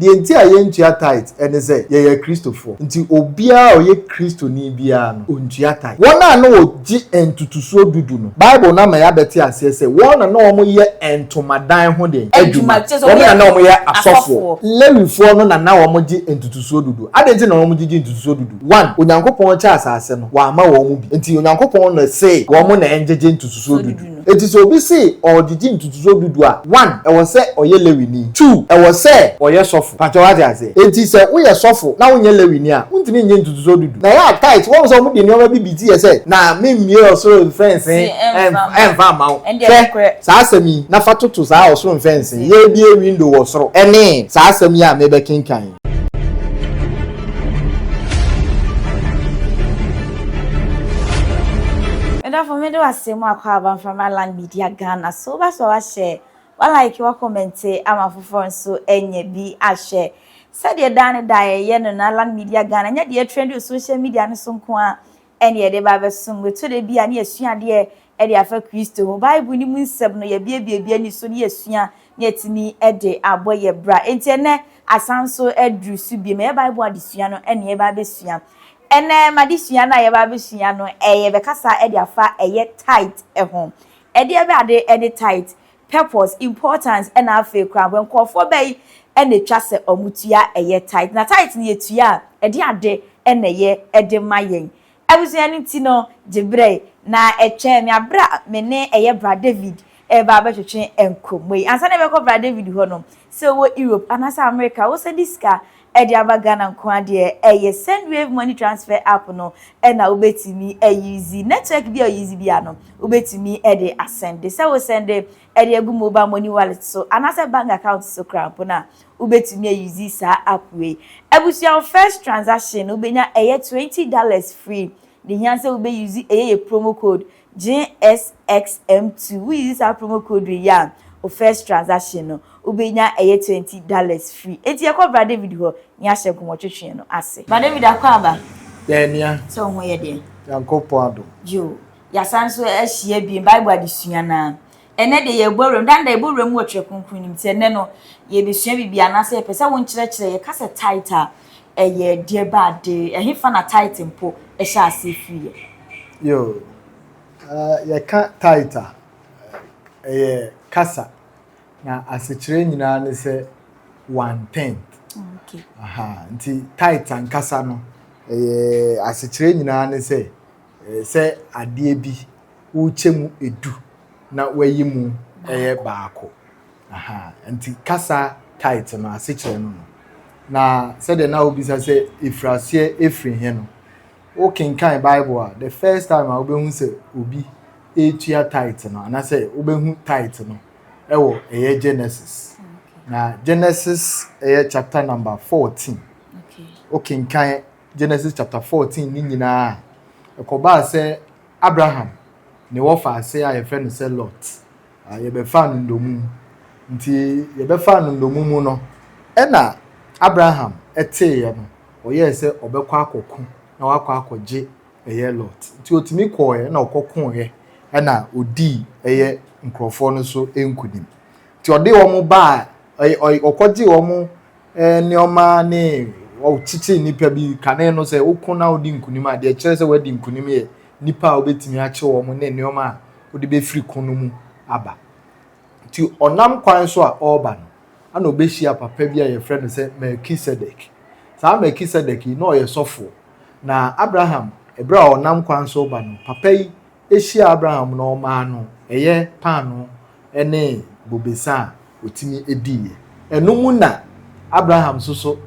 Deɛ nti a yɛntua tithe ne sɛ yɛyɛ Kristofoɔ. Nti obiara a ɔyɛ Kristoni biara no, ɔntua tithe. Wɔn a na wɔgye ntotosoɔ dudu no, Bible no ama yɛabɛte aseɛ sɛ wɔn na na wɔyɛ ntomadan ho deɛn? Adwuma. Wɔn na na wɔyɛ asɔfoɔ. Lewifoɔ no na na wɔgye ntotosoɔ dudu. Adɛn nti na wɔgyegye ntotosoɔ dudu? One, Onyankopɔn kyɛɛ asase no, wamma wɔn mu bi. Nti Onyankopɔn na see wɔn na ɛngyegye ntotosoɔ dudu. Enti sɛ obi se ɔregyegye ntotosoɔ dudu a, one, ɛwɔ sɛ ɔyɛ Lewini. Two, ɛwɔ sɛ ɔyɛ sɔfo. Pakyɛ wate aseɛ? Enti sɛ woyɛ sɔfo na wonyɛ Lewini a, wontumi nnye ntotosoɔ dudu. Na ɛyɛ a tithe, woahu sɛ wɔde nneɛma bi bi ti yɛ sɛ, na memmue ɔsoro mfɛnsee ɛmfa mma wo. Hwɛ saa asɛm yi na fa toto saa ɔsoro mfɛnsee, yɛrebue window wɔ soro, ɛne saa asɛm yi a merebɛkenkan yi. Medɔfo mede w'ase mu akɔ aba mframa land media Ghana so woba so a wahyɛ wa like wa kɔmɛnte ama foforɔ nso anya bi ahwɛ sɛdeɛ daa ne daa yɛyɛ no na land media Ghana nyɛ deɛ trend wɔ social media no so nko a ɛne yɛde ba abɛsom mu. Ɛtɔ da bi a, na yɛasua adeɛ de afa Kristo ho. Bible no mu nsɛm no, yɛabuebue bi ani so na yɛasua na yɛatumi de abɔ yɛn bra. Enti ɛnnɛ, asan nso aduru so bio. Ɛyɛ Bible adesua no na yɛreba abɛsua. Ɛnnɛ, m'adesua no a yɛreba abɛsua no, yɛbɛkasa de afa ɛyɛ tithe ho. Ɛdeɛ bɛ ade ne tithe? Purpose, importance, ɛna afei koraa mpo nkurɔfoɔ bɛn na ɛtwa sɛ wɔtua ɛyɛ tithe? Na tithe no yɛtua a, ɛde ade na ɛyɛ de ma yɛn. Abusua no nti no, gye berɛ na twɛn me aberɛ a me ne ɛyɛ Bra David reba abɛtwetwe nkɔmmɔ yi. Ansa na yɛbɛkɔ Bra David hɔ no, sɛ wowɔ Europe anaasɛ America a, wosɛnde sika de aba Ghana nko ara deɛ, ɛyɛ Sendwave Money Transfer app no na wobɛtumi a use. Network bi a wo use biara no, wobɛtumi de asɛnde. Sɛ wosɛnde de agu mobile money wallet so anaasɛ bank account so koraa mpo no a, wobɛtumi a use saa app wei. Abusua, wo first transaction no wobɛnya ɛyɛ $20 free. Deɛ ɛhia sɛ wobɛ use ɛyɛ yɛ promo code JSXM2. Wo use saa promo code wei a, wo first transaction no wobɛnya ɛyɛ $20 free. Enti yɛkɔ Bra David hɔ na yɛahyɛ nkɔmmɔtwetwe no ase. Bra David akɔ aba? Yɛn nua. Sɛ wo ho yɛ deɛ? Nyankopɔn adom. Yoo. Yɛasan nso ahyia bio, Bible adesua no ara. Ɛnnɛ deɛ yɛrebɔ wuram. Da no da yɛbɔ wuram wɔ Twerɛ Kronkron no mu. Nti ɛnnɛ no, yɛrebɛsua biribi anaasɛ yɛpɛ sɛ wonkyerɛkyerɛ. Yɛka sɛ tithe a, ɛyɛ deɛ ba ade? Ɛhefa na tithe mpo hyɛ aseɛ firiiɛ? Yoo, yɛka tithe a, ɛyɛ kasa, na asekyerɛ nyinaa ne sɛ one tenth. Okay. Aha, nti tithe ankasa no, ɛyɛ asekyerɛ nyinaa ne sɛ Sɛ adeɛ bi wokyɛ mu du na wayi mu ɛyɛ baako. Aha, nti kasa tithe no asekyerɛ no no. Na sɛdeɛ na wobisa sɛ ɛfiri aseɛ ɛfiri he no, wokenkan Bible a, the first time a wobɛhu sɛ obi ɛretua tithe no anaasɛ wobɛhu tithe no ɛwɔ ɛyɛ Genesis. Na Genesis ɛyɛ chapter number 14. Wokenkan Genesis chapter 14 ne nyinaa a, ɛkɔbaa sɛ Abraham ne wɔfaase a yɛfrɛ no sɛ Lot, yɛbɛfaa no nnommum. Nti yɛbɛfaa no nnommum mu no, ɛna Abraham teeɛ no, ɔyɛɛ sɛ ɔbɛkɔ akɔko na wakɔ akɔgye ɛyɛ Lot. Nti ɔtumi kɔɔɛ na ɔkɔkoeɛ ɛna ɔdii ɛyɛ nkurɔfoɔ no so nkunim. Nti ɔde wɔn baa, ɔkɔgyee wɔn nneɛma ne ɔkyekyere nnipa bi kane no sɛ woko na wodi nkunim a deɛ ɛkyerɛ sɛ woadi nkunim yɛ nnipa a wobɛtumi akye wɔn ne nneɛma a wode bɛfiri ko no mu aba. Nti ɔnam kwan so a ɔreba no, ana ɔbɛhyia papa bi a yɛfrɛ no sɛ Melkisedek. Saa Melkisedek yi na ɔyɛ sɔfoɔ. Na Abraham, ɛberɛ a ɔnam kwan so reba no, papa yi hyiaa Abraham na ɔmaa no ɛyɛ paanoo ne bobesa a ɔtumi diiɛ. Ɛno mu na Abraham nso so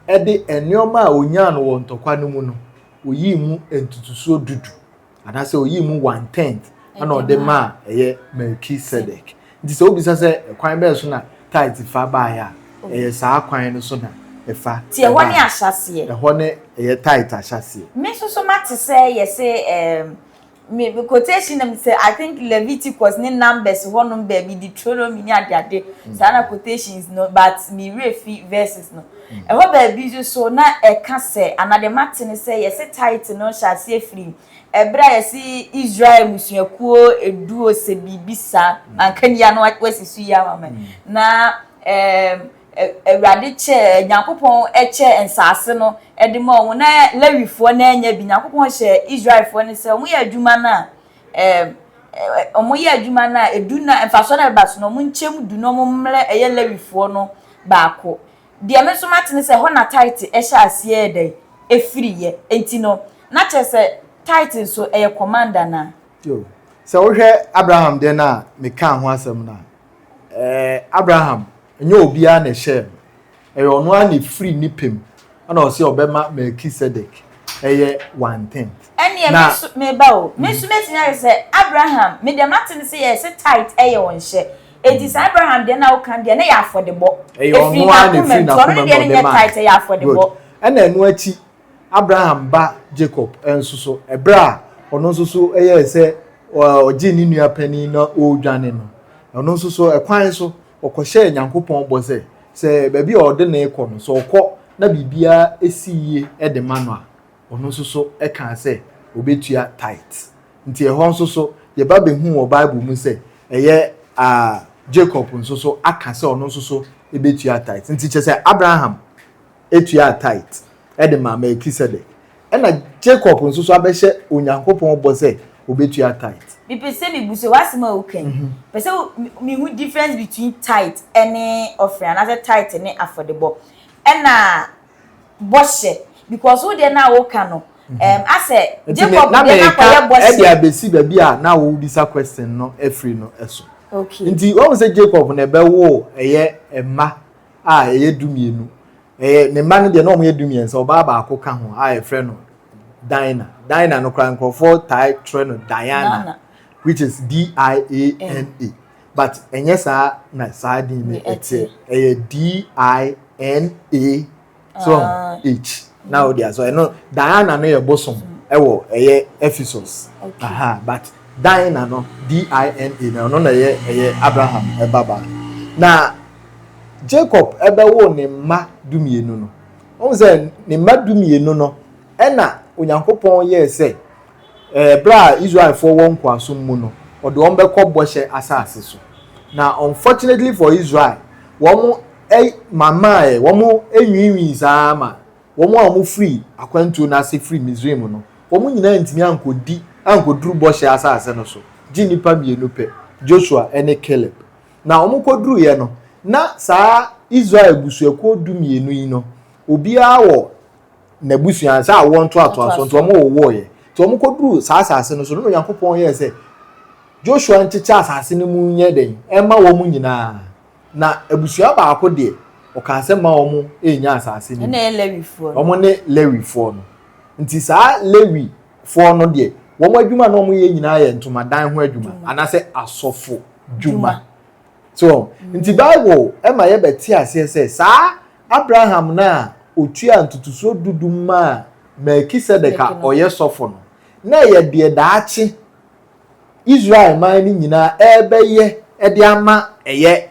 de nneɛma a ɔnyaa no wɔ ntɔkwa no mu no, ɔyii mu ntotosoɔ dudu anaasɛ ɔyii mu one tenth ɛna ɔde maa ɛyɛ Melkisedek. Nti sɛ wobisa sɛ ɛkwan bɛn so na tithe fa baeɛ a, ɛyɛ saa kwan no so na ɛfa Nti ɛhɔ ne ahyɛaseɛ. Ɛhɔ ne ɛyɛ tithe ahyɛaseɛ. Me nso so mate sɛ yɛse ɛɛm me me quotation nam sɛ I think Leviticus ne Numbers hɔnom baabi Deuteronomy ne adeade saa na quotations no but me werɛ fi verses no. Ɛhɔ baabi nso so na ɛka sɛ anaa deɛ mate ne sɛ yɛse tithe no hyɛ aseɛ firi ɛberɛ a yɛse Israel mmusuakuo du o sɛ biribi saa manka ni a na wasi so yi ama me na ɛɛm. Awurade kyɛɛ, Nyankopɔn kyɛɛ nsaase no de maa wɔn, na Lewifoɔ no annya bi. Nyankopɔn hyɛɛ Israelfoɔ no sɛ wɔyɛ adwuma no a, wɔyɛ adwuma no a, edu na mfasoɔ no a ɛbɛba so no, wɔnkyɛ mu du na wɔmmrɛ ɛyɛ Lewifoɔ no baako. Deɛ me nso mate ne sɛ, ɛhɔ na tithe hyɛ aseɛ yɛ dɛn? Ɛfiriiɛ. Enti no, na kyerɛ sɛ tithe nso ɛyɛ command anaa? Yo. Sɛ wohwɛ Abraham deɛ no a mekaa ho asɛm no a, ɛɛ Abraham, ɛnyɛ obiara na ɛhyɛɛ no. Ɛyɛ ɔno ara na ɛfiri ne pɛ mu ɛna ɔsɛ ɔbɛma Melchizedek ɛyɛ one tenth. Ɛnneɛ me nso meba o, me nso mɛtumi ayɛ sɛ Abraham, me deɛ mate ne sɛ yɛse tithe ɛyɛ ɔnhyɛ, enti saa Abraham deɛ no a woka no deɛ na ɛyɛ afɔdebɔ, Ɛyɛ ɛfiri ɔno ara na n'akoma ɛfiri mu, nti ɔno n'akoma ne mu deɛ na no ɔde nyɛ maa. tithe, ɛyɛ afɔdebɔ. Good. Ɛna ɛno akyi Abraham ba Jacob nso so, ɛberɛ a ɔno nso so yɛɛ sɛ ɔgyee ne nua panin na ɔredwane no, ɔno nso so ɛkwan so ɔkɔhyɛɛ Nyankopɔn bɔ sɛ, sɛ baabi a ɔde no rekɔ no, sɛ ɔkɔ na biribiara si yie de ma no a, ɔno nso so kaa sɛ ɔbɛtua tithe. Nti ɛhɔ nso so, yɛba bɛhu wɔ Bible mu sɛ ɛyɛ Jacob nso so aka sɛ ɔno nso so bɛtua tithe. Nti kyerɛ sɛ Abraham tuaa tithe de maa Melkisedek. Ɛna Jacob nso so abɛhyɛ Onyankopɔn bɔ sɛ obetua tithe. Mepɛ sɛ mebisa wo asɛm a woka yi. Pɛ sɛ mehu difference between tithe ne offering anaasɛ tithe ne afɔdebɔ ɛna bɔhyɛ because wo deɛ no a woka no um, asɛ Jacob na deɛ no meka akɔyɛ ɛde bɔhyɛ. abɛsi baabi a na wobisa question no afiri no so. Okay. Nti wɔn sɛ Jacob na ɛbɛwo ɛyɛ mma a ɛyɛ 12. Ɛyɛ ne mma no deɛ na wɔyɛ 13, ɔbaa baako ka ho a yɛfrɛ no Dinah. Dinah no koraa nkurɔfoɔ taa twerɛ no Diana, Diana. which is D-I-A-N-A. But ɛnyɛ saa na saa din no ɛteɛ. Ɛyɛ D-I-N-A so Ah. H. Na o de aso ɛno Diana no yɛ bosom ɛwɔ ɛyɛ Ephesus. Okay. Aha, but Dinah no D-I-N-A na ɔno na ɛyɛ Abraham ɛbabaa. Na Jacob ɛbɛwo ne mma 12 no, wɔn sɛ ne mma 12 no ɛna Onyankopɔn yɛɛ sɛ ɛberɛ a Israelfoɔ wɔ nkoasom mu no, ɔde wɔn bɛkɔ bɔhyɛ asase so. Na unfortunately for Israel, wɔn ɛ mamaeɛ, wɔn nwiinwii saa ma wɔn a wɔn firi akwantuo no ase firi Misraim no, wɔn nyinaa ntumi ankɔdi ankɔduru bɔhyɛ asase no so, gye nnipa mmienu pɛ, Joshua ne Caleb. Na wɔn kɔduruiɛ no, na saa Israel abusuakuo 12 yi no, obiara wɔ n'abusua sɛ awoɔ ntoatoasoɔ, nti wɔn wowɔeɛ. Nti wɔn kɔduru saa asase no so no, na Onyankopɔn yɛɛ sɛ Joshua nkyekyɛ asase no mu nyɛ dɛn ɛma wɔn nyinaa. Na abusua baako deɛ, ɔkaa sɛ ma wɔn nnya asase no Ɛna bi. ɛyɛ Lewifoɔ no. Wɔn ne Lewifoɔ no. Nti saa Lewifoɔ no deɛ, wɔn adwuma na wɔyɛ nyinaa yɛ ntomadan ho adwuma anaasɛ asɔfo dwuma. So nti Bible ɛma yɛbɛte aseɛ sɛ saa Abraham no a otua ntotosoɔ dudu maa Melkisedek a ɔyɛ sɔfo no, na ɛyɛ deɛ daakye Israel man no nyinaa ɛrebɛyɛ de ama ɛyɛ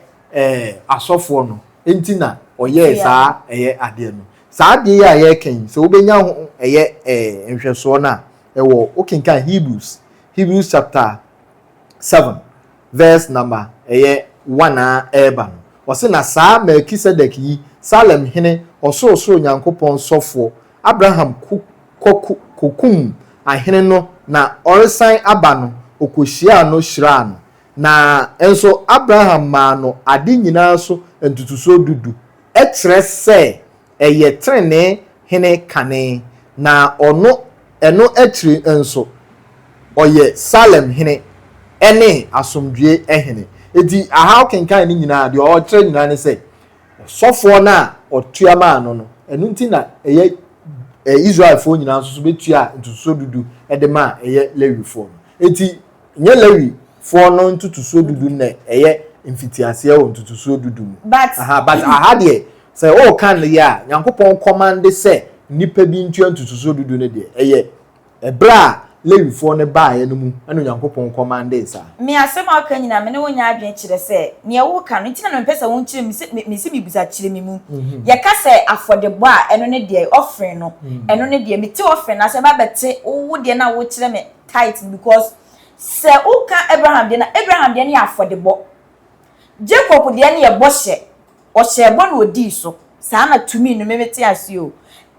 asɔfoɔ no nti na ɔyɛɛ saa ɛyɛ adeɛ no. Saa adeɛ yi a yɛreka yi, sɛ wobɛnya ho ɛyɛ nhwɛsoɔ no a, ɛwɔ wokenkan Hebrews chapter 7 verse number ɛyɛ 1 a ɛreba no. Ɔse na saa Melkisedek yi, Salem hene, ɔsorosoro Nyankopɔn sɔfoɔ, Abraham kɔkum ahene no na ɔresan aba no, ɔkɔhyiaa no hyiraa no. Na nso Abraham maa no ade nyinaa so ntotosoɔ dudu, ɛkyerɛ sɛ ɛyɛ tenenee hene kane, na ɔno ɛno akyiri nso ɔyɛ Salem hene ne asomdwoeɛ hene. Enti aha wokenkan ne nyinaa, deɛ ɔkyerɛ nyinaa ne sɛ ɔsɔfoɔ no a ɔtua maa no no, ɛno nti na ɛyɛ Israelfoɔ nyinaa nso so bɛtua ntotosoɔ dudu de maa ɛyɛ Lewifoɔ no. Enti nyɛ Lewifoɔ no ntotosoɔ dudu na ɛyɛ mfitiaseɛ wɔ ntotosoɔ dudu mu. But Aha, but aha deɛ sɛ ɔreka no yɛ a, Nyankopɔn kɔmande sɛ nnipa bi ntua ntotosoɔ dudu no deɛ, ɛyɛ ɛberɛ a Lewifoɔ no baeɛ no mu ɛna Onyankopɔn kɔmandee saa. Me asɛm a woka nyinaa me ne wo nyɛ adwene kyerɛ sɛ nea woka no nti na mempɛ sɛ wonkyerɛ me sɛ mese mebisa kyerɛ me mu. Yɛka sɛ afɔdebɔ a ɛno ne deɛ offering no ɛno ne deɛ mete offering no ase ɛba bɛte wo deɛ no a wokyerɛ me tithe no because sɛ woka Abraham deɛ no a Abraham deɛ no yɛ afɔdebɔ Jacob deɛ no yɛ bɔhyɛ. Ɔhyɛɛ bɔ na ɔdii so. Saa na tumi no me mete aseɛ o.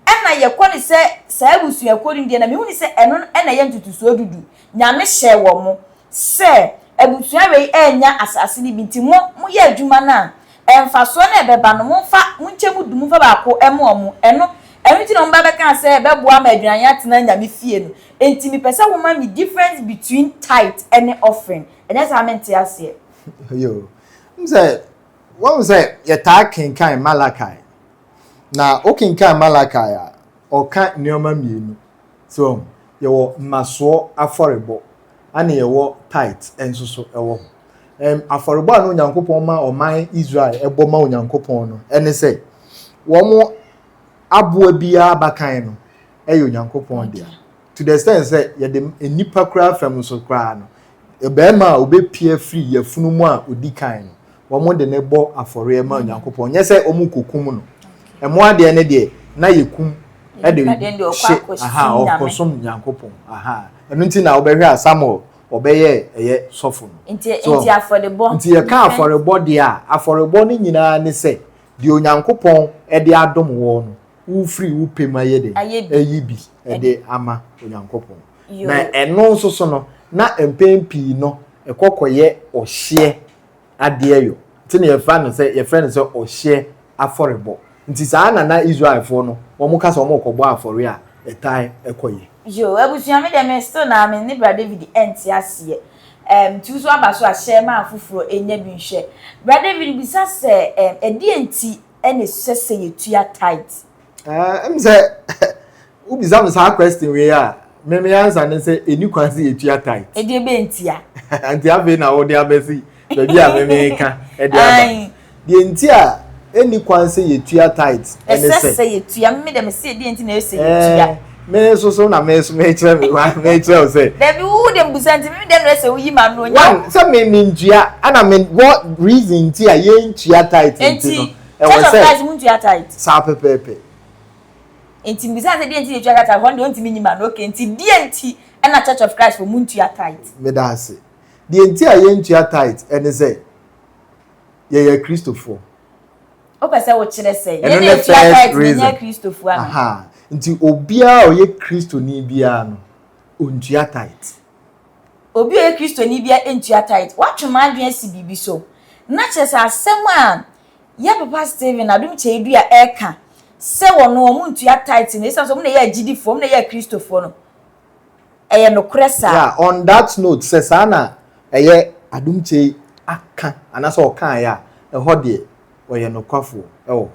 Ɛna yɛkɔ no sɛ saa abusuakuo no deɛ na mehu no sɛ ɛno na ɛyɛ ntotosoɔ dudu. Nyame hyɛɛ wɔn sɛ abusua wei annya asase no bi nti mo moyɛ adwuma no a mfasoɔ no a ɛbɛba no momfa monkyɛ mu du momfa baako ma wɔn. Ɛno ɛno nti na wɔn ba bɛkaa sɛ ɛbɛboa ma aduane atena Nyame fie no. Nti mepɛ sɛ woma me difference between tithe ne offering. Ɛnyɛ saa mente aseɛ. Yoo. N sɛ Woahu sɛ yɛtaa kenkan Malachi, na wokenkan Malachi a, ɔka nneɛma mmienu. So wahu? Yɛwɔ mmasoɔ afɔrebɔ, ɛna yɛwɔ tithe nso so wɔ hɔ. Ɛm, afɔrebɔ a na Onyankopɔn ma ɔman Israel ɛbɔ ma Onyankopɔn no, ɛne sɛ wɔn aboa biara abakan no ɛyɛ Onyankopɔn dea. To the extent sɛ yɛde nnipa koraa fam nso koraa no, barima a ɔbɛpia firi yafunu mu a ɔdi kan no, wɔde no bɔ afɔreɛ ma Onyankopɔn. Nyɛ sɛ wɔkɔkum no. Mmoa deɛ no deɛ, na yɛkum de hye, aha, ɔkɔsom Nyankopɔn. Aha. Ɛno nti na wobɛhwɛ a Samuel ɔbɛyɛ ɛyɛ sɔfo no. Nti, nti afɔrebɔ. Nti yɛka afɔrebɔ deɛ a, afɔrebɔ no nyinaa ne sɛ deɛ Onyankopɔn de adom woɔ no, wofiri wo pɛ mu ayɛ dɛn? Ayi bi de ama Onyankopɔn. Na ɛno nso so no, na mpɛn pii no ɛkɔ kɔyɛ ɔhyeɛ adeɛ yɔ. Nti na yɛfa no sɛ yɛfrɛ no sɛ ɔhyeɛ afɔrebɔ. Nti saa na na Israelfoɔ no wɔn ka sɛ wɔn rekɔbɔ afɔre a ɛtae ɛkɔyɛ. Yoo abusua me deɛ me still naa me ne bra David ɛnte aseɛ ɛɛm nti wo nso aba so a share ma afoforɔ ɛnya bi nhwɛ. Bra David bisa sɛ ɛɛm ɛdeɛn nti ɛna ɛsɛ sɛ yɛtua tithe? Ɛm sɛ wobisa me saa question wei a, me me answer ne sɛ ɛni kwan sɛ yɛtua tithe. Ɛdeɛ bɛn ntia? Nti afei na wode abɛsi baabi a me meka ɛde aba. Deɛ nti a ɛni kwan sɛ yɛtua tithe ɛne sɛ. Ɛsɛ sɛ yɛtua, me deɛ mese ɛdeɛ nti na ɛsɛ yɛtua. Me nso so na me nso mekyerɛ me mekyerɛ wo sɛ. Dabi wo de mbusa nti me deɛ na ɛsɛ woyi ma no. One sɛ me me ntua ɛna me wɔ reason nti a yɛntua tithe nti no. Ɛwɔ sɛ Church of Christ mu ntua tithe. Saa pɛpɛɛpɛ. Nti mbisa sɛ deɛ nti na yɛtua tithe hɔ no deɛ ɔntumi nyi ma no okay nti deɛ nti ɛna Church of Christ fo mu ntua tithe. Meda ase. Deɛ nti a yɛntua tithe ɛne sɛ yɛyɛ Kristofoɔ. Wopɛ sɛ wokyerɛ sɛ yɛn na yɛtua tithe na yɛnyɛ Kristofoɔ ana? Aha. Nti obiara a ɔyɛ Kristoni biara no, ɔntua tithe. Obi a ɔyɛ Kristoni biara ntua tithe. Woatwe m'adwene asi biribi so. Na kyerɛ sɛ asɛm a yɛn papa Stephen Adom Kyei-Duah reka sɛ wɔn wɔn ntua tithe no, esiane sɛ wɔn na ɛyɛ agyidifoɔ, wɔn na ɛyɛ Akristofoɔ no, Ɛyɛ nokorɛ saa? Yeah, on that note, sɛ saa na ɛyɛ Adom Kyei aka anaasɛ ɔkaeɛ a, ɛhɔ deɛ ɔyɛ nokwafoɔ wɔ hɔ.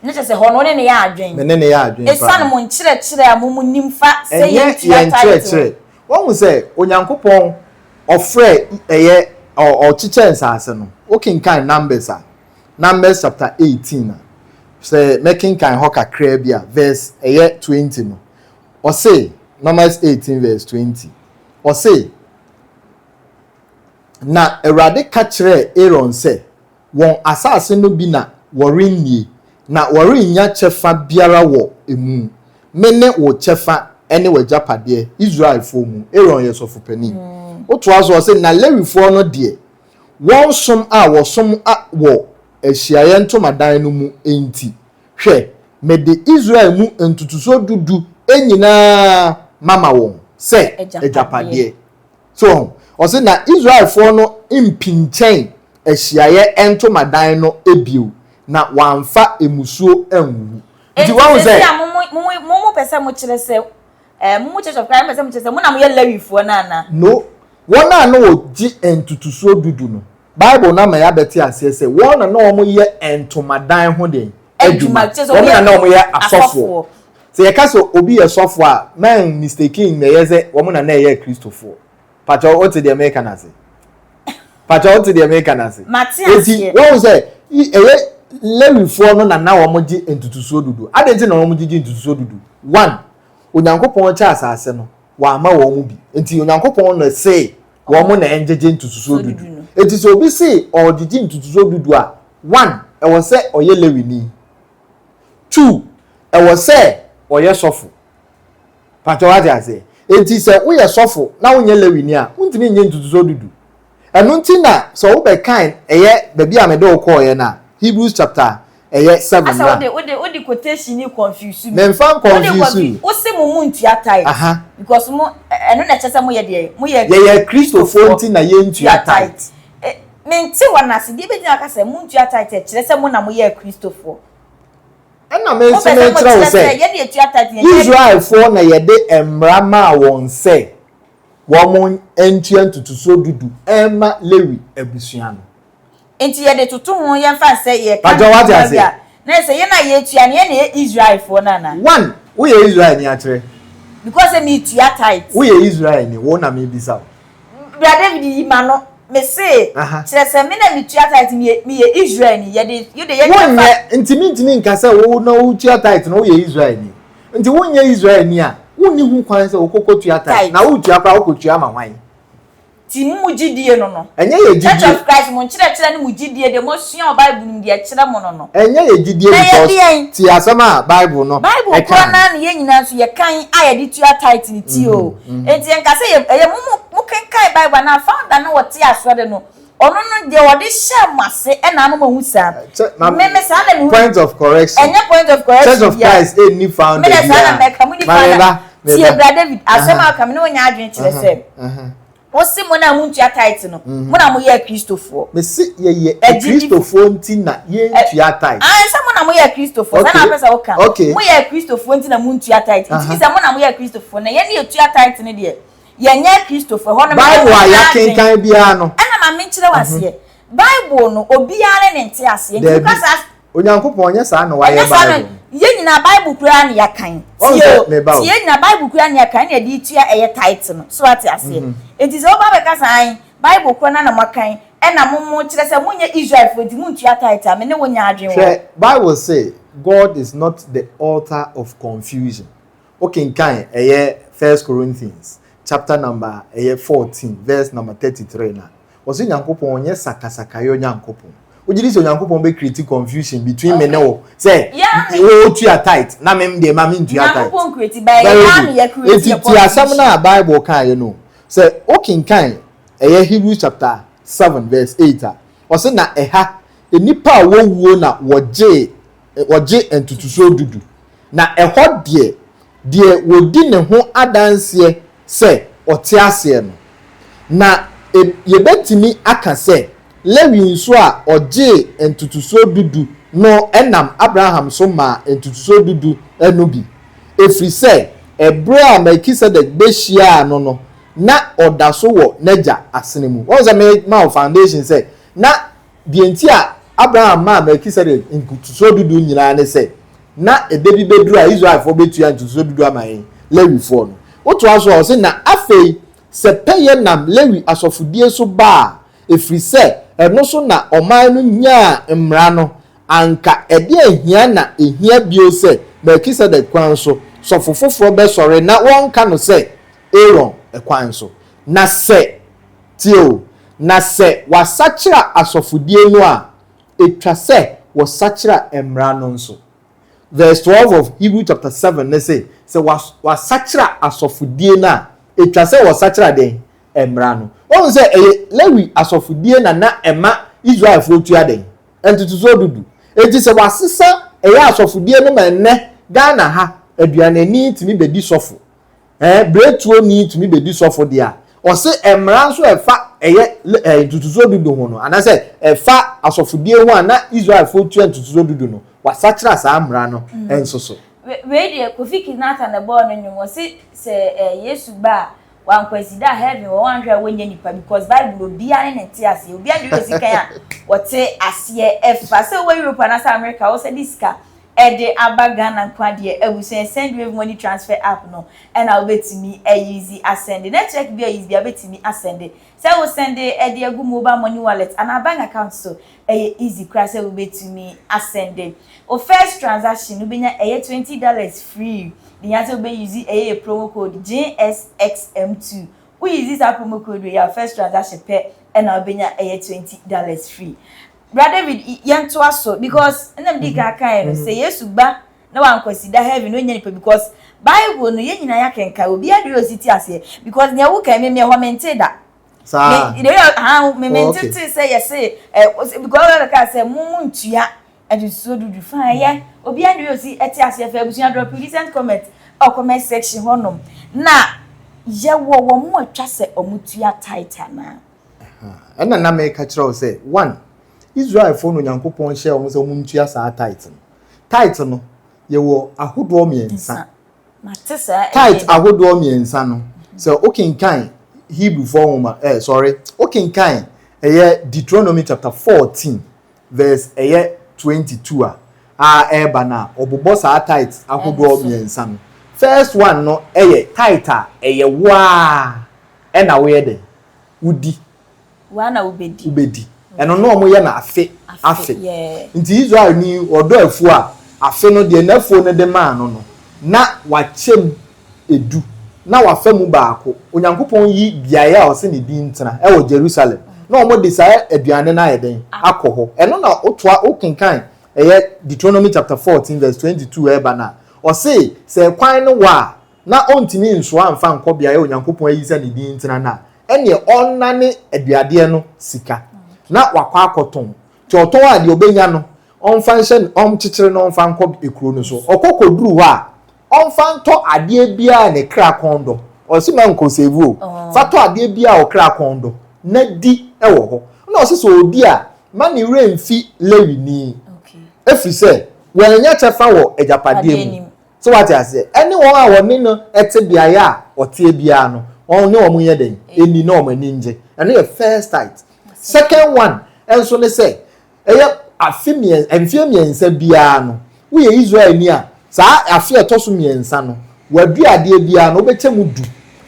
Ne kyerɛ sɛ hɔ no wo ne no yɛ adwen? Me ne no yɛ adwen paa. Esiane mo nkyerɛkyerɛ a mo mo nim fa sɛ Ɛnyɛ yɛntua yɛn tithe ho. nkyerɛkyerɛ. Wahu sɛ Onyankopɔn ɔfrɛɛ ɛyɛ ɔkyekyɛɛ nsaase no, wokenkan Numbers a, Numbers chapter 18 a, sɛ mɛkenkan hɔ kakraa bi a, verse ɛyɛ 20 no, Ɔse, Numbers 18 verse 20, ɔse, Na Awurade ka kyerɛɛ Aaron sɛ, Wɔn asase no bi na wɔrennie, na wɔrennya kyɛfa biara wɔ emu. Mene wo kyɛfa ne w'agyapadeɛ Israelfoɔ mu. Aaron yɛ sɔfopanin. Wotoa so, ɔse, Na Lewifoɔ no deɛ, wɔn som a wɔsom wɔ ahyiaeɛ ntomadan no mu nti, Hwɛ, mede Israel mu ntotosoɔ du du nyinaa mama wɔn sɛ agyapadeɛ. So wɔn? Ɔse na Israelfoɔ no mpinkyɛn ahyiaeɛ ntomadan no bio, na wɔamfa mmusuo anwuwu. Nti wɔn sɛ. Enti sɛ mo mo pɛ sɛ mo kyerɛ sɛ ɛɛ mo mo Church of Christ mo pɛ sɛ mo kyerɛ sɛ mo na mo yɛ Lewifoɔ no anaa? No, wɔn a na wɔgye ntotosoɔ du du no, Bible no ama yɛabɛte aseɛ sɛ wɔn na na wɔyɛ ntomadan ho deɛn? Adwuma. Wɔn na na wɔyɛ asɔfoɔ. Sɛ yɛka sɛ obi yɛ sɔfoɔ a, man mistaken na ɛyɛ sɛ wɔn na na ɛyɛ Kristofoɔ. Pakyɛ wote deɛ meka no ase? Pakyɛ wote deɛ meka no ase? Eti wɔn sɛ ɛyɛ Lewifoɔ no na na wɔgye ntutusuo dudu. Adɛn nti na wɔgyegye ntutusuo dudu? One, Onyankopɔn kyɛ asase no, wɔama wɔn mu bi. Nti Onyankopɔn na see wɔn na ɛngyegye ntotosoɔ dudu. Enti sɛ obi se ɔregyegye ntotosoɔ dudu a, one, ɛwɔ sɛ ɔyɛ Lewini. Two, ɛwɔ sɛ ɔyɛ sɔfo. Pakyɛ wate aseɛ? Enti sɛ woyɛ sɔfo na wonyɛ Lewini a, wontumi nnye ntotosoɔ dudu. Ɛno nti na sɛ wobɛkan ɛyɛ baabi a mede wo kɔɔeɛ no a, Hebrews chapter ɛyɛ 7 na. Asa wode quotation ni confuse mi. Memfa confuse. Wo se mo mu ntua tithe. Because mo ɛno na ɛkyɛ sɛ mo yɛ deɛ mo yɛ. Yɛyɛ Kristofoɔ nti na yɛntua tithe. Mente wɔn ase deɛ ebɛgyina aka sɛ mo ntua tithe kyerɛ sɛ mo na mo yɛ Kristofoɔ. Ɛna me nso mekyerɛ wo sɛ Israelfoɔ na yɛde mmara maa wɔn sɛ wɔn ntua ntotosoɔ dudu ɛma Lewi abusua no. Nti yɛde toto ho yɛmfa sɛ yɛka no bi a na sɛ yɛn a yɛtua no yɛn na yɛ Israelfoɔ no ana? One, woyɛ Israel ni akyerɛ. Because sɛ metua tithe. Woyɛ Israel ni, wo na mebisa wo. Bra David yi ma no, me se, kyerɛ sɛ me na metua tithe, meyɛ Israel ni, yɛde yɛde yɛn Wonyɛ, nti mentumi nka sɛ wo na wotua tithe no woyɛ Israel ni. Nti wonyɛ Israel ni a, wonni ho kwan sɛ wokɔkɔ tua tithe. Na wotua koraa wokɔtua ma hwan? Ti mu gyidie no. Ɛnyɛ yɛ gyidie. Church of Christ mo nkyerɛkyerɛ ne mo gyidie deɛ mo asua wɔ Bible no mu deɛ ɛkyerɛ mo no. Ɛnyɛ yɛ gyidie because ti asɛm a Bible no ɛka. Bible korɔ naa ne yɛn nyinaa nso yɛ kan a yɛde tua tithe ne ti o. Nti yɛn ka sɛ yɛ ɛyɛ mo kenkan Bible anaa founder no wɔte asɔre no ɔno no deɛ wɔde hyɛ mo ase ɛna ama mo ahu saa. Me saa na me hu. Point of correction. Ɛnyɛ point of correction. Church of Christ ɛnni founder biara. Me de saa na mɛka mo ni founder. Tie Bra David asɛm a ɔka me ne wo nya adwene kyerɛ sɛ. Wosi mo na montua tithe no, mo na moyɛ Akristofoɔ. Mese yɛyɛ Akristofoɔ nti na yɛntua tithe. Ah, sɛ mo na moyɛ Akristofoɔ, sɛ na apɛ sɛ woka. Moyɛ Akristofoɔ nti na montua tithe. Nti sɛ mo na moyɛ Akristofoɔ na yɛn ne yɛtua tithe no deɛ, yɛnyɛ Akristofoɔ. Ɛhɔ no Bible a yɛakenkan biara no. Ɛna ma menkyerɛ wo aseɛ. Bible no, obiara ne ne nte aseɛ. Nti woka saa. Onyankopɔn nyɛ saa na wayɛ Bible. Yɛn nyinaa Bible koraa na yɛakan. Tie o, tie yɛn nyinaa Bible koraa na yɛakan na yɛde tua ɛyɛ tithe no. So ate aseɛ? Enti sɛ woba bɛka sɛ ae, Bible korɔ no ara na moakan, ɛna mo mo kyerɛ sɛ monyɛ Israelfoɔ nti montua tithe a, me ne wo nyɛ adwene wɔ. Hwɛ, Bible se God is not the author of confusion. Wokenkan ɛyɛ First Corinthians chapter number ɛyɛ 14 verse number 33 no a, wɔsɛ Nyankopɔn ɔnyɛ sakasakayɔ Nyankopɔn. Wogye di sɛ Onyankopɔn bɛ create confusion between me ne wo sɛ wotua tithe na me deɛ ma mentua tithe. Very good. Eti ti asɛm no a Bible kaeɛ no sɛ wokenkan ɛyɛ Hebrews chapter 7 verse 8 a, ɔsɛ na ɛha nnipa a wɔwuo na wɔgye wɔgye ntotosoɔ dudu. Na ɛhɔ deɛ, deɛ wɔdi ne ho adanseɛ sɛ ɔte aseɛ no. Na yɛbɛtumi aka sɛ Lewi nso a ɔgyee ntotosoɔ dudu no nam Abraham so maa ntotosoɔ dudu no bi, ɛfiri sɛ ɛberɛ a Melkisedek bɛhyiaa no no, na ɔda so wɔ n'agya asene mu. Woahu sɛ mema wo foundation sɛ na deɛ nti a Abraham maa Melkisedek ntotosoɔ dudu nyinaa ne sɛ na ɛda bi bɛduru a Israelfoɔ bɛtua ntotosoɔ dudu ama yɛn Lewifoɔ no. Wotoa so a, ɔse na afei sɛ pɛyɛ nam Lewi asɔfodie so ba a, ɛfiri sɛ ɛno so na ɔman no nyaa mmara no, anka ɛdeɛn hia na ɛhia bio sɛ Melkisedek kwan so sɔfo foforɔ bɛsɔre na wɔnka no sɛ Aaron kwan so? Na sɛ, tie o, na sɛ wɔasakyera asɔfodie no a, ɛtwa sɛ wɔsakyera mmara no nso. Verse 12 of Hebrew chapter 7 ne se, sɛ wɔasakyera asɔfodie no a, ɛtwa sɛ wɔsakyera dɛn? Mmara no. Wɔn sɛ ɛyɛ Lewi asɔfodie na na ɛma Israelfoɔ tua dɛn? Ntotosoɔ dudu. Enti sɛ wɔasesa ɛyɛ asɔfodie no ma ɛnnɛ Ghana ha, aduanani tumi bɛdi sɔfo. Berɛtuoni tumi bɛdi sɔfo deɛ a, ɔse mmara nso a ɛfa ɛyɛ ntotosoɔ dudu ho no, anaasɛ ɛfa asɔfodie ho a na Israelfoɔ tua ntotosoɔ dudu no, wasakyera saa mmara no nso so. Wei deɛ Kofi Kinata na ɛbɔɔ no nnwom, ɔse sɛ Yesu ba a, wankwasi da a heaven wɔ wanhwɛ a wɔnyɛ nipa because Bible obiara ne ne nte aseɛ, obiara de osi kan a wɔte aseɛ ɛfa sɛ wowɔ Europe anaasɛ America wɔ sɛ de sika ɛde aba Ghana nko adeɛ abusua Sendwave money transfer app no ɛna wobɛtumi ayizi asɛnde network bi a use bi a wobɛtumi asɛnde sɛ wo sɛnde ɛde agu mobile money wallet anaa bank account so ɛyɛ easy koraa sɛ wobɛtumi asɛnde o first transaction wobɛnya ɛyɛ $20 free de nya sɛ wobɛuse ɛyɛ yɛ promo code JSXM2 wo use saa promo code wei a first transaction pɛ ɛna wobɛnya ɛyɛ $20 free. Bra David yɛntoa so because ɛna medi kan kaeɛ no sɛ Yesu ba na wankwasi da heaven ɔnyɛ nipa because Bible no yɛn nyinaa yɛakenkan obiara de osi te aseɛ because nea wokan me meɛ hɔ mente da. Saa. Me de ha me me Oh, okay. ntete sɛ yɛse because wɔbɛka sɛ mo mo ntua ntotosoɔ dudu fine yɛ obiara ne osi ɛte aseɛ fɛ. Abusua, drop decent comment ɔ comment section hɔnom na yɛwɔ wɔn mo atwa sɛ wɔn tua tithe anaa? Ɛna na meka kyerɛ wo sɛ one, Israelfoɔ no, Onyankopɔn hyɛ wɔn sɛ wɔn ntua saa tithe no. Tithe no, yɛwɔ ahodoɔ mmiɛnsa. Mate saa. Tithe ahodoɔ mmiɛnsa no, sɛ wokenkan Hebrewfoɔ nwoma, sorry, wokenkan ɛyɛ Deuteronomy chapter 14 verse ɛyɛ 22 a ɛreba no a, ɔbobɔ saa tithe ahodoɔ mmiɛnsa no. First one no ɛyɛ tithe a ɛyɛ waa ɛna woyɛ dɛ wodi. Waa na wobɛdi. Wobɛdi. Ɛno no, ɔmo yɛ no afe afe. Nti Israel ni ɔdɔ afuo a, afe no deɛ n'afuo no de maa no, na wakyɛm 10 na wafa mu baako. Onyankopɔn yi beaeɛ a ɔsɛ ne din tena ɛwɔ Jerusalem na wɔn de saa aduane no ayɛ den akɔ hɔ. Ɛno na wotoa wokenkan ɛyɛ Deuteronomy chapter 14 verse 22 ɛreba na ɔse sɛ kwan no wɔ a na ɔntumi nsoa mfa nkɔ beaeɛ a Onyankopɔn ayi sɛ ne din tena no a, ɛneɛ ɔnnane aduadeɛ no sika na wakɔ akɔtɔn. Nti ɔtɔn a, deɛ ɔbɛnya no, ɔmfa nhyɛ, ɔnkyekyere na ɔmfa nkɔ ekuro no so. Ɔkɔ kɔduru hɔ a, ɔmfa ntɔ adeɛ biara ne kra kɔn dɔ. Ɔsi ma nkɔ save o, fa tɔ adeɛ biara ɔkra kɔn dɔ na di ɛwɔ hɔ. Na ɔsi sɛ ɔdi a, ma ne werɛ mfi Lewini, efiri sɛ wɔanya kyɛfa wɔ agyapadeɛ mu. So wate aseɛ? Ɛne wɔn a wɔne no ɛte beaeɛ a ɔteɛ biara no, wɔn ne wɔn yɛ dɛn ɛni na wɔn ani ngye. Ɛno yɛ first tithe. Second one ɛnso ne sɛ ɛyɛ afe mmiɛnsa, mfeɛ 3 biara no, woyɛ Israel ni a, saa afe a ɛtɔ so 3 no, waduadeɛ biara no, wobɛkyɛ mu 10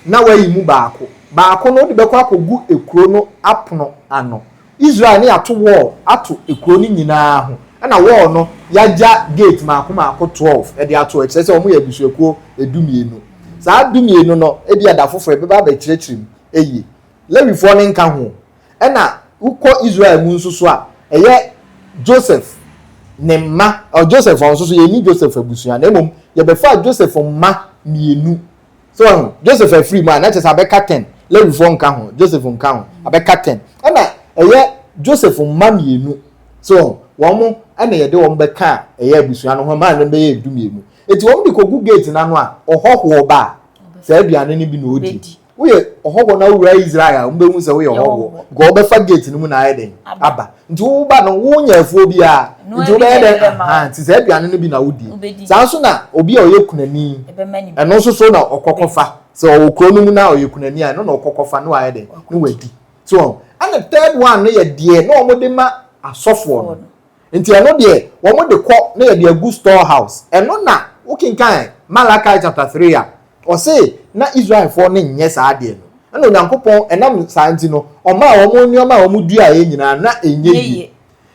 na wayi mu baako. Baako no, wode bɛkɔ akɔgu ekuro no apono ano. Israel ne yɛato wall ato ekuro no nyinaa ho, ɛna wall no yɛagya gate maako maako 12 ɛde ato. Ɛkyerɛ sɛ wɔn yɛ abusuakuo 12. Saa 12 no, ebi ada foforɔ ɛbɛba abɛkyerɛkyerɛ mu eyie. Lewifoɔ no nka ho. Ɛna wokɔ Israel mu nso so a, ɛyɛ Joseph ne mma ɔ Joseph ɔno nso so, yɛni Joseph abusua, na mmom yɛbɛfa Joseph mma mmienu. So ɛho Joseph afiri mu a, na kyerɛ sɛ abɛka 10. Lewifoɔ nka ho, Joseph nka ho, abɛka 10. Ɛna ɛyɛ Joseph mma mmienu so, wɔn mo ɛna yɛde wɔn bɛka ɛyɛ abusua no ho maa no bɛyɛ 12. Eti wɔn de kɔgu gate n'ano a, ɔhɔhoɔ ba a, saa aduane no bi na odi. Woyɛ ɔhɔhoɔ na wowura Israel a, wɔbɛhu sɛ woyɛ ɔhɔhoɔ nka wɔbɛfa gate no mu na ayɛ den aba. Nti woba no, wonya afuo biara, nti wobɛyɛ dɛn aha? Nti saa aduane no bi na wodie. Saa nso na obi a ɔyɛ kunani, ɛno nso so na ɔkɔkɔfa. Sɛ ɔwɔ kuro no mu na ɔyɛ kunani a, ɛno na ɔkɔkɔfa na wayɛ dɛn na wadi. So ɛna third one no yɛ deɛ na wɔde ma asɔfoɔ no. Nti ɛno deɛ, wɔn de kɔ na yɛde agu store house. Ɛno na wokenkan Malachi chapter 3 a, ɔse na Israelfoɔ no nyɛ saa adeɛ no, ɛna Onyankopɔn ɛnam saa nti no, ɔmaa wɔn nneɛma a wɔn duaeɛ nyinaa na ɛnyɛ yie.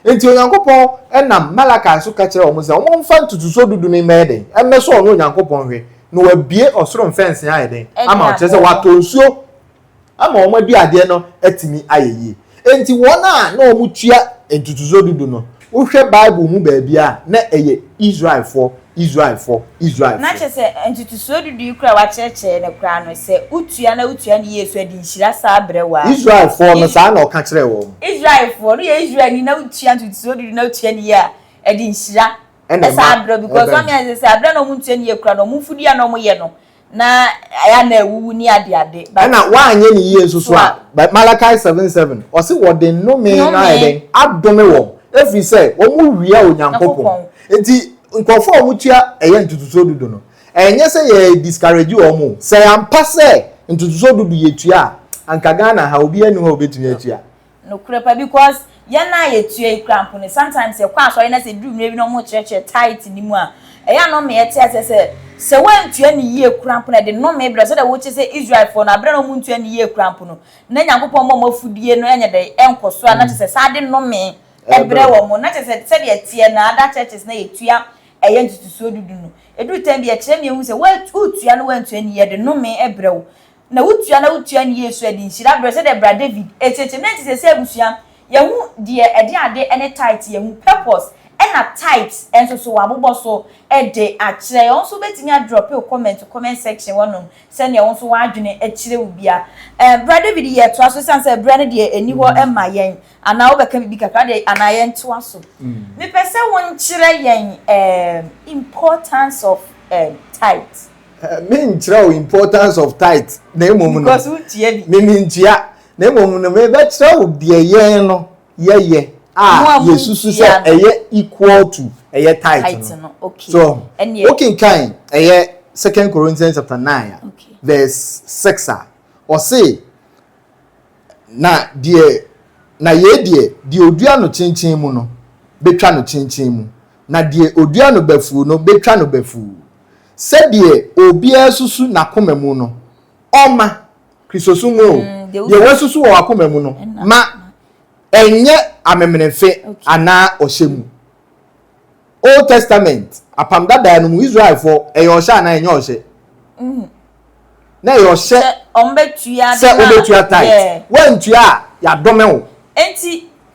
Nti Onyankopɔn ɛnam Malachi so ka kyerɛ wɔn sɛ wɔn mfa ntotosoɔ dudu no mmɛyɛ den, ɛmmɛsɔ ɔno Onyankopɔn hwɛ na wabie ɔsoro mfɛnsee ayɛ den ama ɔkyerɛ sɛ watɔ nsuo ama wɔn aduadeɛ no atumi ayɛ yie. Nti wɔn a na wɔn tua ntotosoɔ dudu no, wohwɛ Bible mu baabi a, na ɛyɛ Israelfoɔ, Israelfoɔ, Israelfoɔ. Na kyerɛ sɛ ntotosoɔ dudu yi koraa wakyerɛkyerɛ no koraa no, sɛ wotua na wotua no yie so, ɛde nhyira saa brɛ wo a. Israelfoɔ no, saa na ɔka kyerɛɛ wɔn. Israelfoɔ no yɛ Israelni na wotua ntotosoɔ dudu na wotua no yie a, ɛde nhyira ɛna ɛsaa brɛ, because wɔn yɛ sɛ abrɛ na wɔn ntua no yie koraa no, wɔn mfudua na wɔn yɛ no na ɛyɛ na awuwu ne ade ade. Ɛna woanyɛ ne yie nso so a, Malachi 7:7, ɔse wɔde nnome no ayɛ dɛn adome wɔn, ɛfiri sɛ wɔn wia Onyankopɔn. Nti nkurɔfoɔ a wɔtua ɛyɛ ntotosoɔ dudu no, ɛnyɛ sɛ yɛ discourage wɔn o. Sɛ yɛampa sɛ ntotosoɔ dudu yɛtua a, anka Ghana ha obi ani hɔ a obɛtumi atua. Nokorɛ pa, because yɛn a yɛtua yi kora mpo no, sometimes yɛkɔ asɔre na sɛ duru mmerɛ bi na ɔmo kyerɛkyerɛ tithe ne mu a, ɛyɛ a nnome yɛte aseɛ sɛ woantua ne yie kora mpo no, ɛde nnome brɛ. Sɛdeɛ wokyerɛ sɛ Israelfoɔ no, aberɛ na ɔmo ntua ne yie kora mpo no, na Nyankopɔn ma ɔmo afudie no ɛnyɛ dɛ ɛnkɔ so a, na kyerɛ sɛ saa de nnome ɛbrɛ wɔn. Na kyerɛ sɛ sɛdeɛ ɛteɛ na other churches na yɛtua ɛyɛ ntotosoɔ dudu no, ɛduru time bi ɛkyerɛ mi ehu sɛ wotua no, woantua ne yie, ɛde nnome ɛbrɛ wo. Na wotua na wotua ne yie so, ɛde nhyira brɛ, sɛdeɛ bra David ɛkyerɛkyerɛ mu. Na nti sɛ abusua, yɛhu deɛ ɛde ade ne tithe, yɛhu purpose. Ɛna tithes nso so wɔabobɔ so de akyerɛ yɛn. Wo nso wobɛtumi adrɔpe wo comment wɔ comment section hɔnom sɛdeɛ wo nso w'adwene kyerɛ wo bia. Eh, Bra David yɛtoa so ɛsiane sɛ berɛ no deɛ ɛnni hɔ ma yɛn anaa wobɛka biribi kakra deɛ anaa yɛntoa so. Mepɛ sɛ wonkyerɛ yɛn eh, importance of eh, tithe. Menkyerɛ wo importance of tithe na mmom no. Because wontua bi. Me mentua na mmom no mebɛkyerɛ wo deɛ yɛn no yɛyɛ a yɛsusu sɛ ɛyɛ equal to ɛyɛ tithe no. So wokenkan ɛyɛ Second Corinthians chapter 9 a verse 6 a ɔse na deɛ na yei deɛ deɛ odua no kyenkyen mu no bɛtwa no kyenkyen mu na deɛ odua no bafuu no bɛtwa no bafuu sɛdeɛ obiara susu n'akoma mu no ɔma Kristosom mu o, deɛ woasusu wɔ w'akoma mu no, ma ɛnyɛ amemenemfe anaa ɔhyɛ mu. Old Testament, Apam Dadaa no mu, Israelfoɔ, ɛyɛ ɔhyɛ anaa ɛnyɛ ɔhyɛ? Na ɛyɛ ɔhyɛ sɛ wobɛtua tithe. Woantua a, yɛadome wo.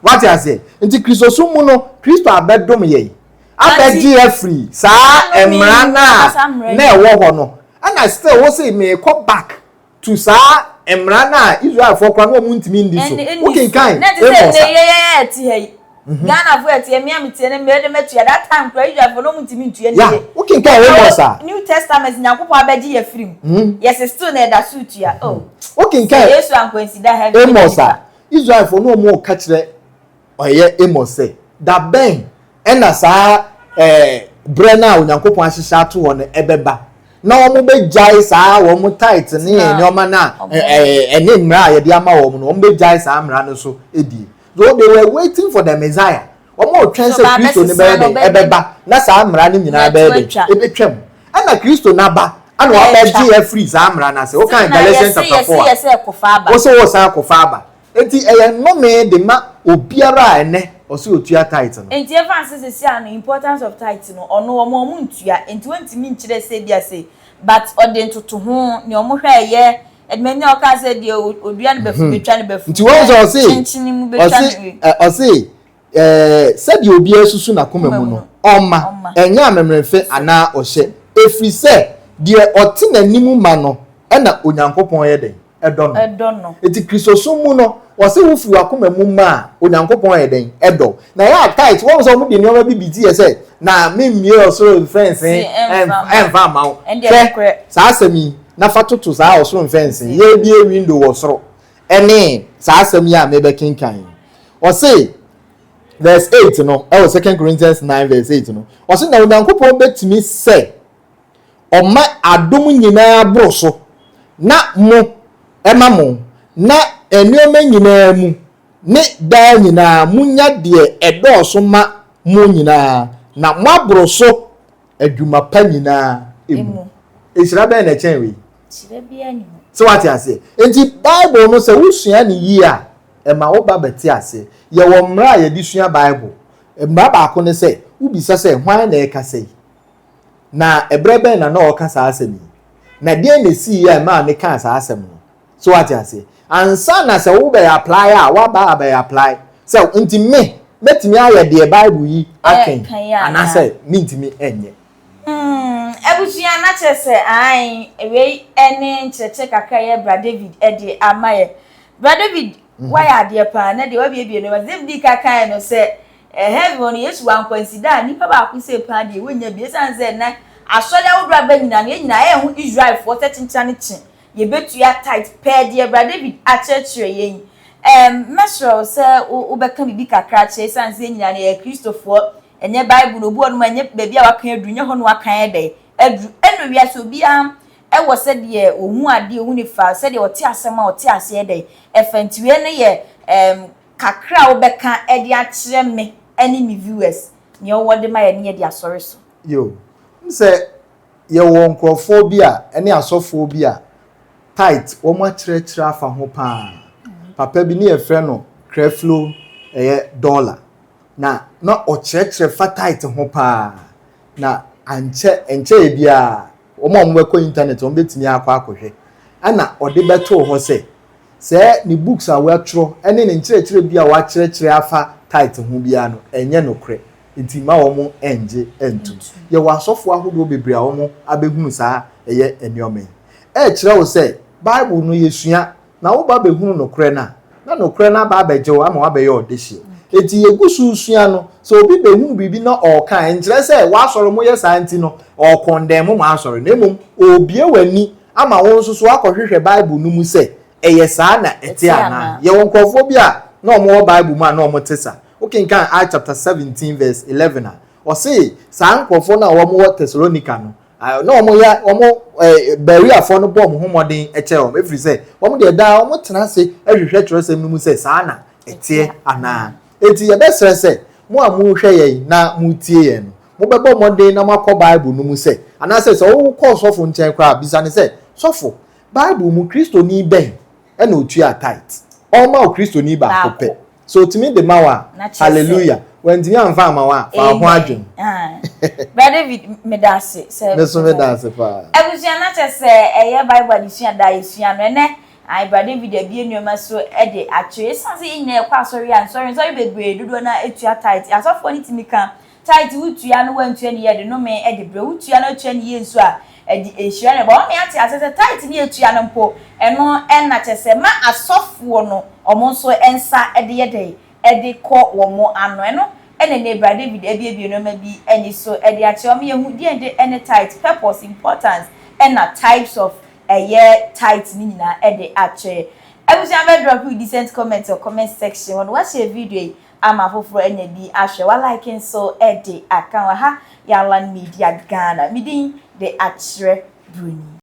Wate aseɛ? Nti Kristosom mu no, Kristo abɛdom yɛn, abɛgye afiri saa mmara no a na ɛwɔ hɔ no. Ɛna still wo se meekɔ back to saa mmara no a Israelfoɔ koraa na wɔn ntumi ndi so. Wokenkan Amos a. Ghanafoɔ ɛteɛ me a metie no mmerɛ de mɛtua that time koraa Israelfoɔ na wɔn ntumi ntua ne yie. Wokenkan Amos a. New Testament Nyankopɔn abɛgye yɛ firi mu. Yɛse still na ɛda so tua. Oh. Wokenkan Sɛ Yesu ankwansi da heaven Amos a. Israelfoɔ no wɔn reka kyerɛ ɔyɛ Amos sɛ, da bɛn ɛna saa ɛɛ berɛ no a Onyankopɔn ahyehyɛ ato hɔ no ɛbɛba na wɔn bɛgyae saa wɔn tithe ne nneɛma no a ɛɛ ɛne mmara a yɛde ama wɔn no, wɔn bɛgyae saa mmara no so die. So they were waiting for the Messiah. Wɔn retwɛn sɛ Kristo no bɛyɛ dɛn ɛbɛba na saa mmara no nyinaa bɛyɛ dɛn ɛbɛtwam. Ɛna Kristo no aba ɛna wabɛgye afiri saa mmara no ase. Wokan Galatians chapter 4 a, wosɛ wɔsan akɔfa aba. Enti ɛyɛ nnome de ma obiara a ɛnɛ ɔsɛ otua tithe no. Enti ɛmfa nse sɛsi a no importance of tithe no ɔno wɔn wɔn ntua enti wɔntumi nkyerɛ sɛ ebia sei but ɔde ntotoho nea wɔn hwɛ a ɛyɛ ɛdema ni a ɔkaa sɛ deɛ odua no bɛfu bɛtwa no bɛfu Nti wɔn sɛ ɔse kyenkyene mu bɛtwa ɔse no ɔse sɛdeɛ obiara susu n'akoma mu no ɔmma ɛnyɛ amemenemfe anaa ɔhyɛ ɛfiri sɛ deɛ ɔte n'anim ma no ɛna Onyankopɔn yɛ dɛn ɛdɔ no. Enti Kristosom mu no, wɔse wofiri w'akoma mu ma a, Onyankopɔn yɛ dɛn? Ɛdɔ wo. Na ɛyɛ a tithe, wɔhu sɛ wɔde nneɛma bi bi ti yɛ sɛ, na memmue ɔsoro mfɛnsee ɛmfa mma wo. Hwɛ saa asɛm yi na fa toto saa ɔsoro mfɛnsee, yɛrebue window wɔ soro, ɛne saa asɛm yi a merebɛkenkan yi. Ɔse, verse 8 no, ɛwɔ 2 Corinthians 9 verse 8 no, ɔse, na Onyankopɔn bɛtumi sɛ ɔma adom nyinaa boro so na mo ma mo, na nneɛma nyinaa mu ne daa nyinaa monya deɛ ɛdɔɔso ma mo nyinaa, na moaboro so adwuma pa nyinaa mu. Nhyira bɛn na ɛkyɛn wei? Sɛ wate aseɛ? Enti Bible no sɛ wosua no yie a, ɛma wo ba bɛte aseɛ. Yɛwɔ mmara a yɛde sua Bible. Mmara baako ne sɛ, wobisa sɛ, hwan na ɛrekasa yi? Na ɛberɛ bɛn na na ɔreka saa asɛm yi? Na deɛn na ɛsiiɛ a ɛmaa ne kaa saa asɛm no? So wate aseɛ? Ansa na sɛ wobɛyɛ apply a, woaba abɛyɛ apply. Sɛ nti me, mɛtumi ayɛ deɛ Bible yi aka yi anaasɛ mentumi nyɛ. Hmm, abusua na kyerɛ sɛ ae, wei ne nkyerɛkyerɛ kakra yɛ Bra David de ama yɛ. Bra David, woayɛ adeɛ paa, na deɛ wabiebie no, David dii ka kae no sɛ Heaven hɔ no, Yesu wɔ ankwansida a nnipa baako sei paa deɛ wɔnnya bi. Esiane sɛ na asɔre ahodoɔ aba nyinaa no, yɛn nyinaa yɛn ho Israelfoɔ sɛ kyenkyena ne kye, yɛbɛtua tithe pɛɛ deɛ Bra David akyerɛkyerɛ yɛn yi. Ɛɛm, mɛsrɛ wo sɛ wobɛka biribi kakra akyerɛ, esiane sɛ yɛn nyinaa no yɛyɛ Kristofoɔ, ɛnyɛ Bible no, obi wɔ hɔnom a ɛnyɛ baabi a wakan aduru, nyɛ hɔ na wakan ayɛ dɛn aduru. Ɛnna wiase obiara wɔ sɛdeɛ ɔhu adeɛ, ɔhu ne fa, sɛdeɛ ɔte asɛm a ɔte aseɛ dɛn ɛfa. Nti wei no yɛ ɛɛm, Kakra a wobɛka de akyerɛ me ne me viewers nea wowɔ de ma yɛn ne yɛde asɔre so. Yo, wohu sɛ yɛwɔ nkurɔfoɔ bi a ɛne asɔfoɔ bi a tithe wɔn akyerɛkyerɛ afa ho paa. Papa bi ne yɛfrɛ no Creflo ɛyɛ Dollar. Na na ɔkyerɛkyerɛ fa tithe ho paa. Na ankyɛ ɛnkyɛeɛ biara wɔn a wɔbɛkɔ internet wɔn bɛtumi akɔ akɔhwɛ. Ɛna ɔde bɛtoo hɔ sɛ Sɛ ne books a watwerɛ ne ne nkyerɛkyerɛ bi a wakyerɛkyerɛ afa tithe ho biara no, ɛnyɛ nokorɛ. Nti mma wɔn nngye ntom. Yɛwɔ asɔfoɔ ahodoɔ bebree a wɔn abɛhunu saa ɛyɛ nneɛma yi. Ɛrekyerɛ wo sɛ Bible no yɛsua na woba bɛhunu nokorɛ no a, na nokorɛ no aba abɛgye wo ama woabɛyɛ ɔdehyeɛ. Enti yɛgu so resua no, sɛ obi bɛhunu biribi na ɔreka a, ɛnkyerɛ sɛ w'asɔre moyɛ saa nti no ɔrekɔndɛm mo asɔre, na mmom ɔrebue w'ani ama wo nso so woakɔhwehwɛ Bible no mu sɛ ɛyɛ saa na ɛte anaa. Yɛwɔ nkurɔfoɔ bi a na wɔwɔ Bible mu a na wɔte saa. Wokenkan Acts chapter 17 verse 11 a, ɔse saa nkurɔfoɔ no a wɔwɔ Thessalonica no, na wɔn yɛ wɔn ɛɛ Bereafoɔ no bɔ wɔn ho mmɔden kyɛ wɔn, ɛfiri sɛ wɔn deɛ daa wɔn tena ase hwehwɛ twerɛsɛm no mu sɛ saa na ɛteɛ anaa. Enti yɛbɛsrɛ sɛ mo a mohwɛ yɛn na motie yɛn no, mobɛbɔ mmɔden na moakɔ Bible no mu sɛ, anaasɛ sɛ wokɔ sɔfo nkyɛn koraa a, bisa no sɛ, Sɔfo, Bible mu Kristoni bɛn na otua tithe? Ɔmma wo Kristoni baako pɛ. Sɛ otumi de ma wo a, hallelujah. Wantumi amfa amma wo a, fa wo ho adwene. Bra David, meda ase sɛ. Me nso meda ase paa. Abusua na kyerɛ sɛ ɛyɛ Bible adesua da a yɛsua no ɛnɛ. Ae, Bra David abue nneɛma so de akyerɛ. Esiane sɛ yɛn nyinaa yɛkɔ asɔre a, nsɔre nsɔre bebree dodoɔ no ara tua tithe. Asɔfoɔ no tumi ka Tithe wotua no woantua ne yie a ɛde nnome de brɛ wo, wotua no atua ne yie nso a ɛde nhyira na ɛba. Wɔma yɛate aseɛ sɛ tithe ne yɛtua no mpo ɛno na kyerɛ sɛ ma asɔfoɔ no wɔn nso nsa de yɛ dɛn de kɔ wɔn ano. Ɛno na ɛnnɛ Bra David abuebue nnoɔma bi ani so de akyerɛ wɔn. Yɛhu deɛn de ne tithe, purpose, importance ɛna types of ɛyɛ tithe no nyinaa de akyerɛ. Abusua bɛ drop wo decent comment wɔ comment section hɔ no. Woahyɛ video yi ama afoforɔ anya bi ahwɛ. Wa like nso de aka ho. Aha yɛ Alan Media Ghana. Me din de Akyerɛ Broni.